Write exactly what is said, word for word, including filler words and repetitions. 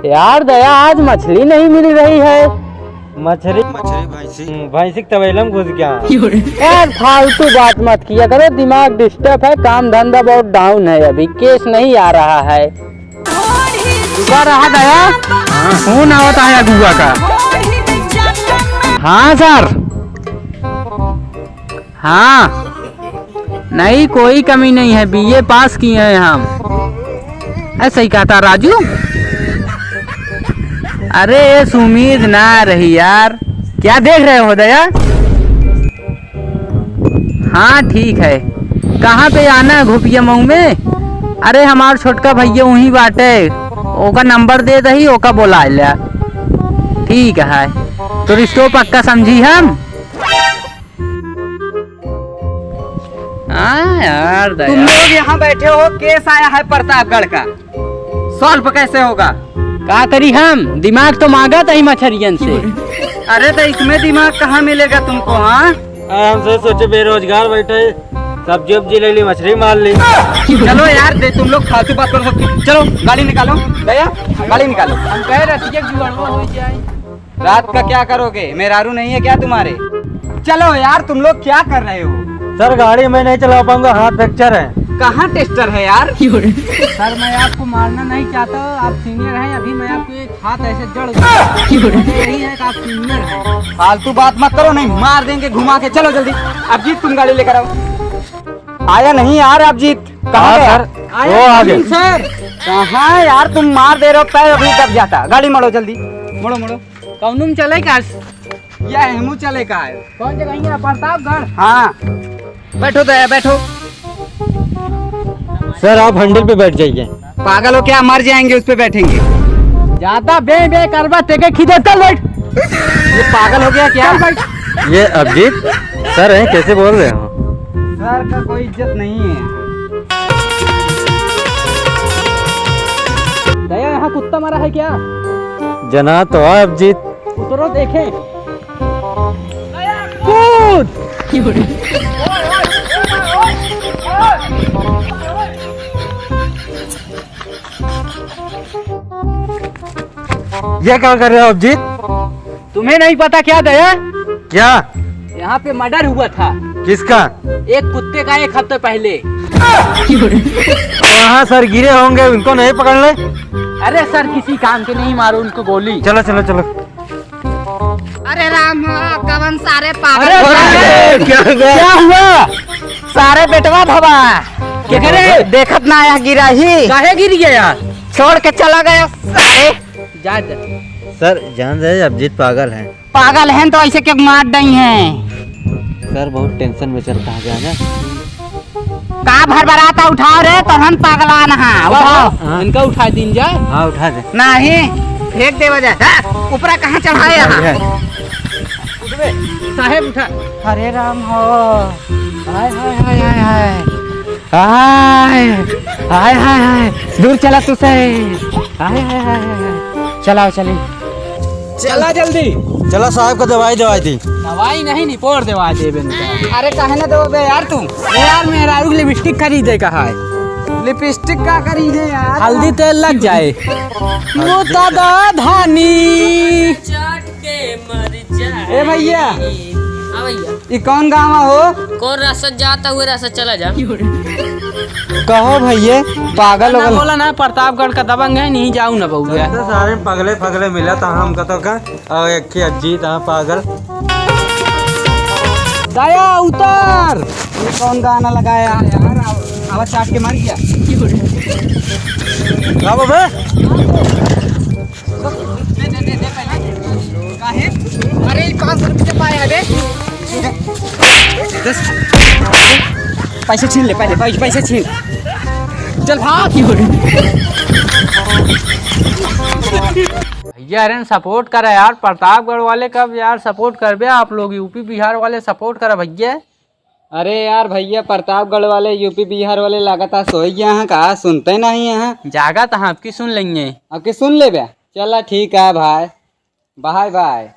यार दया, आज मछली नहीं मिल रही है। मछली? मछली भैंसी? हम्म, भैंसी के तबेला में घुस गया। यार फालतू बात मत किया करो, दिमाग disturb है, काम धंधा बहुत down है, अभी cash नहीं आ रहा है। रुका रहा दया, फोन आवत है अगुआ का। हाँ सर। हाँ, नहीं, कोई कमी नहीं है, बीए पास किए हैं हम। ऐसे ही कहता राजू। अरे, ये उम्मीद ना रही यार। क्या देख रहे हो दया? हाँ, ठीक है। कहाँ पे आना है, घोपिया मऊ में? अरे, हमार छोटका भैया वहीं बाटे, ओका नंबर दे दही, ओका बोला लिया। ठीक है, तो रिश्तो पक्का समझी हम। हाँ यार, दया। तुम लोग यहाँ बैठे हो, case आया है प्रतापगढ़ का, solve कैसे होगा? का करी हम, दिमाग तो मांगा था ही मछरियन से। अरे तो इसमें दिमाग कहाँ मिलेगा तुमको, हाँ? अरे हम से सोचे बेरोजगार बैठे, सब्जी उब्जी ले ली, मछली मार ली। चलो यार, दे तुम लोग फालतू बात करो सब। चलो गाड़ी निकालो, दया, गाड़ी निकालो। हम कह रहे थे कि जुगाड़वा हो जाए। रात का क्या करोगे? मेहरारू नहीं है क्या तुम्हारे? चलो यार, तुम लोग क्या कर रहे हो? सर, गाड़ी मैं नहीं चला पाऊंगा, हाथ fracture है। कहाँ tester है यार? सर, मैं आपको मारना नहीं चाहता, आप senior हैं, अभी मैं आपको एक हाथ ऐसे जड़ दूंगा। यही है कि आप senior हैं। फालतू बात मत करो, नहीं मार देंगे घुमा के। चलो जल्दी, अभिजीत तुम गाड़ी लेकर आओ। आया नहीं यार अभिजीत, कहाँ हाँ गया? सर, आया वो आ नहीं गए। सर, कहाँ यार तुम मार दे रहे हो, पैर अभी दब जाता। गाड़ी मोड़ो जल्दी, मोड़ो मोड़ो। कौनो में चले का? या हेमू चले का है? कौन जगह है? प्रतापगढ़। हाँ, बैठो दया, बैठो। सर, आप handle पे बैठ जाइए। पागल हो क्या? मर जाएंगे उस पे बैठेंगे। ज्यादा बे बे करबा, तेके खींचे, चल बैठ। ये पागल हो गया क्या? चल बैठ। ये अभिजीत सर हैं, कैसे बोल रहे हो? सर का कोई इज्जत नहीं है। दया, यहाँ कुत्ता मरा है क्या? जना तो है अभिजीत। उतरो देखें। कूद। ये क्या कर रहे हो अभिजीत? तुम्हें नहीं पता क्या दया? क्या? यहाँ पे murder हुआ था। किसका? एक कुत्ते का, एक हफ्ते पहले। वहाँ सर गिरे होंगे, उनको नहीं पकड़ ले? अरे सर, किसी काम के, नहीं मारो उनको गोली। चलो चलो चलो। अरे राम हो, कवन सारे पागल अरे हो गए। अरे, क्या हुआ? क्या हुआ? सारे बेटवा भवा। क्या करे? देखत ना आया गिरा ही। काहे गिर गया? छोड़ के चला गया सारे। जा, जा। सर, जान रहे अभिजीत पागल हैं। पागल हैं तो ऐसे क्यों मार दई हैं? सर, बहुत tension में चलता है, जाना। का भरभराता, उठाओ रे, तोहन पागलान हा, उठाओ। हाँ। इनका उठा दीन जाए। हाँ, उठा दे। नहीं, फेंक देवा जाए। हाँ, ऊपरा कहाँ चढ़ाए यहाँ? हाँ। साहेब उठा। हरे राम हो। हाय, हाय, हाय, हाय, हाय। हाय, हाय, हाय, हाय। दूर चला तू से। हाय, हाय, हाय, हाय, हाय। चलाओ, चली। चला जल्दी। चला साहब का दवाई दवाई दी। दवाई नहीं, निपोर देवा देबे इनका। अरे काहे ना देबे यार तू? ए यार, मेहरारू के lipstick खरीदे का है। Lipstick का खरीदे यार? हल्दी तेल लग जाए। वो दादा धानी। चाट के मर जाए। ए भैया। हाँ भैया। ई कौन गाँव हो? कौन रास्ता जाता हुआ रास्ता चला जा। कहो भैया, पागल ना हो गल। बोला ना, प्रतापगढ़ का दबंग है, नहीं जाऊ ना बउआ। तो सारे पगले पगले मिला था हमका तो का, और एक ही अजीत हाँ पागल। दया उतर। ये कौन गाना लगाया यार? आव-, आवाज चाट के मर गया। का बाबा? दे, दे, दे, दे पहले। काहे? अरे, ई पाँच सौ रुपये पाए हैं बे। दस। पैसे छीन ले पहले, पैसे, पैसे छीन। चल भाग। भैया, अरे support करा यार, प्रतापगढ़ वाले कब यार support करबे आप लोग, यूपी बिहार वाले support करा भैया। अरे यार भैया, प्रतापगढ़ वाले, यूपी बिहार वाले लागत है सोई गया हैं का, सुनते नहीं हैं। जागत हैं, आपकी सुन लेंगे। आपकी सुन लेबे? चला ठीक है भाई, बाय बाय।